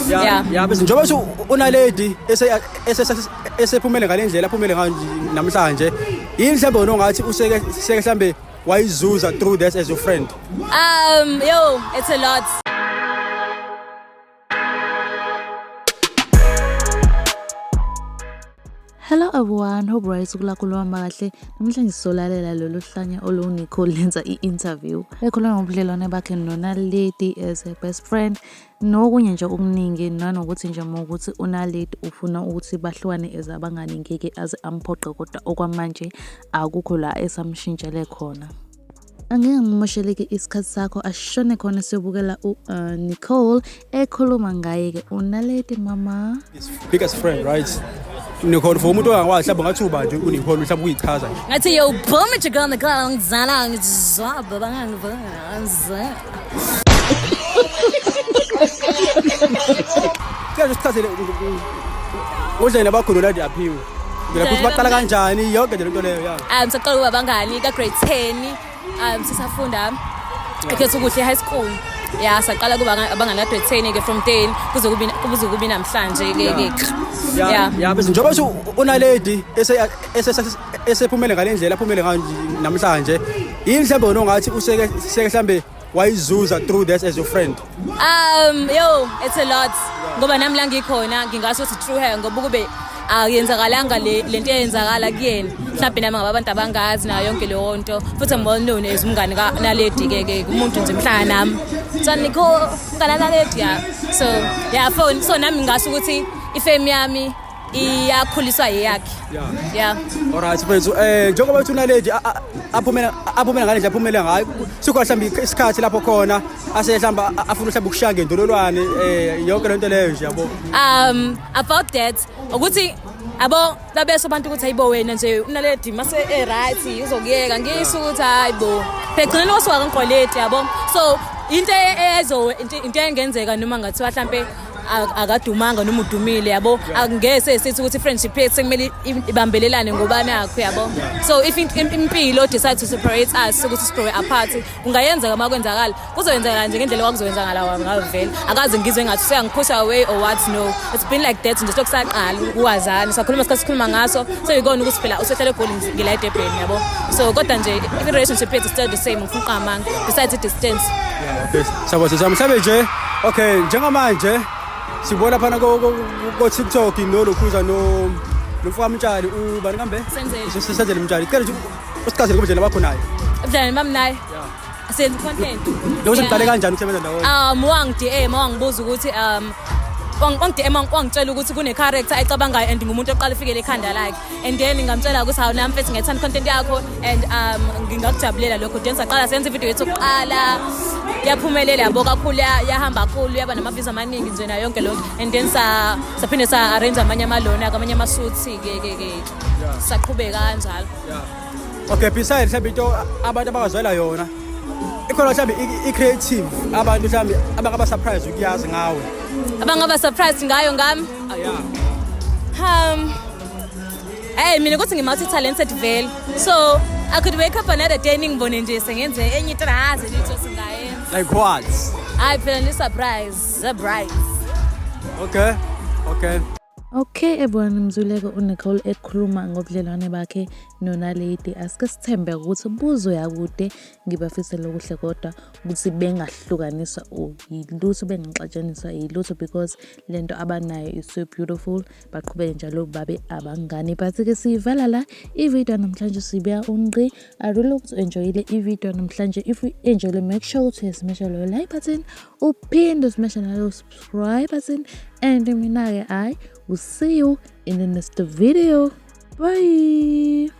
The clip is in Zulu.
Yeah. Ya, bese njengoba uthi uNaledi esephumele ngale ndlela aphumele ngayo nje namhlanje, yini mhlawumbe wena ongathi useke seke mhlawumbe wayizuza through that as your friend? Yo, it's a lot. Hello everyone, hope right usuku lakho luhamba kahle. Namhlanje sizolalela lolu hlanya oluNicole lenza i-interview. Ekhuluma ngobudlelwane bakhe noNaledi as her best friend nokunye nje okuningi nanokuthi nje uma ukuthi uNaledi ufuna ukuthi bahlukane as abangani ngeke aze amphoqe kodwa okwamanje akukho la esamshintshele khona. Angeke ngimosheleke isikhathi sakho asishone khona siyobukela u-Nicole ekhuluma ngaye-ke uNaledi mama. His biggest friend, right? Nicole, for umuntu ongakwazi mhlawumbe ngathi uba nje uNicole mhlawumbe uyichaza nje. Ngathi yo boom it girl ngicela ngizala ngizwa baba ngangivanga. Cela nje usichazele ngodlela bakho noNaledi aphiwe. Ngila ukuthi baqala kanjani yonke nje lento leyo ya. Saqala ukuba abangani ka grade 10 sisafunda eKhethukuhle High School. Yeah, saqala kuba abangani ka grade 10 ke from 10 kuze kube namhlanje ke. Yeah. Ya, bese njengoba uthi uNaledi esephumele ngale ndlela aphumele ngayo nje namhlanje, yini mhlawumbe wena ongathi useke seke mhlawumbe wayizuza through that as your friend? Yo, it's a lot. Ngoba nami la ngikhona ngingasho ukuthi through her ngoba kube akuyenzakalanga le lento eyenzakala kuyena. Mhlawumbe nami ngabe abantu abangazi nayo yonke leyo nto. Futhi I'm well known as umngani ka Naledi ke ke umuntu nje mhlanga nami. So Nicole umngani Naledi, yeah. So yeah, phone so nami ngingasho ukuthi ifame yami iyakhuliswa yeyakhe. Yeah. Alright mfethu, njengoba uthi uNaledi aphumele ngale ndlela aphumele ngayo, sikhona mhlawumbe isikhathi lapho khona ase mhlawumbe afuna mhlawumbe ukushaya ngendololwane yonke lento leyo nje yabo. About that ukuthi abo babesho abantu ukuthi hayibo wena nje uNaledi mase e right uzokuyeka, ngisho ukuthi hayibo phegcineni wasuka kangikweleti yabo, so into ezo into engenzeka noma ngathiwa mhlambe akadumanga noma udumile yabo, angeke sithi ukuthi friendship yethu sekumele ibambelelane ngoba nakho yabo. So if impilo decide to separate us ukuthi sigrow apart, kungayenzeka uma kwenzakala kuzoyenzakala nje ngendlela okwakuzoyenzakala ngayo vele. Akaze ngizwe ngathi useyangiphusha away or what. No, it's been like that nje silokhu saqala ukwazana, sakhuluma isikhathi sikhuluma ngaso seyikona ukuthi phela usehlala eGoli ngila eDurban yabo. So kodwa nje i-relationship yethu still the same, ngifuna uqamanga besides i-distance. Okay, siyabona siyabona mhlawumbe nje, okay, njengamanje sibona phana ko TikTok nolokhuza no nomfowami Mtshali ubani kambe? Senzele. Senzele Mtshali. Cela nje usichazele kubudlelwane bakho naye. Ubudlelwane bami naye, senza content. Nokuthi niqale kanjani ukusebenza ndawonye. Wangi-DM wangibuza ukuthi wangi-DM wangitshela ukuthi kune-character ayicabangayo and ngumuntu oqala ufikele ekhanda lakhe, and then ngamtshela ukuthi hawu nami mfethu ngiyayithanda content yakho and ngingakujabulela lokho. Then saqala senza ividiyo yethu yokuqala, yaphumelela yabo kakhulu, yahamba kakhulu, yaba nama-views amaningi nje nayo yonke lonke, and then saphinde sa-arrange amanye amalona amanye ama-shoots ke ke ke saqhubeka kanjalo. Okay, besides mhlawumbe into abantu abangazwela yona, ikhona mhlawumbe i-creative abantu mhlawumbe abangaba surprise ukuyazi ngawe? Abangaba surprised ngayo ngami? Yeah. Hey, mina ukuthi ngi-multi-talented vele. So I could wake up another day ningibone nje sengenze enye into angazi litho singayenza. Like what? Hayi phela ni surprise, surprise. Okay. Okay everyone, mzwileke uNicole ekhuluma ngobudlelwane bakhe noNaledi. Asike sithembe ukuthi buzoya kude, ngibafisela okuhle kodwa ukuthi bengahlukaniswa yilutho, bengaxatshaniswa yilutho because lento abanayo is so beautiful. Baqhubeke njalo babe abangani. But-ke siyivala la ividiyo namhlanje, sibeka ungqi. I really hope u-enjoyile ividiyo namhlanje. If you enjoyile, make sure ukuthi uyasmasha loyo like button, uphinde usmashe nalo subscribe button, and mina-ke I will see you in the next video. Bye.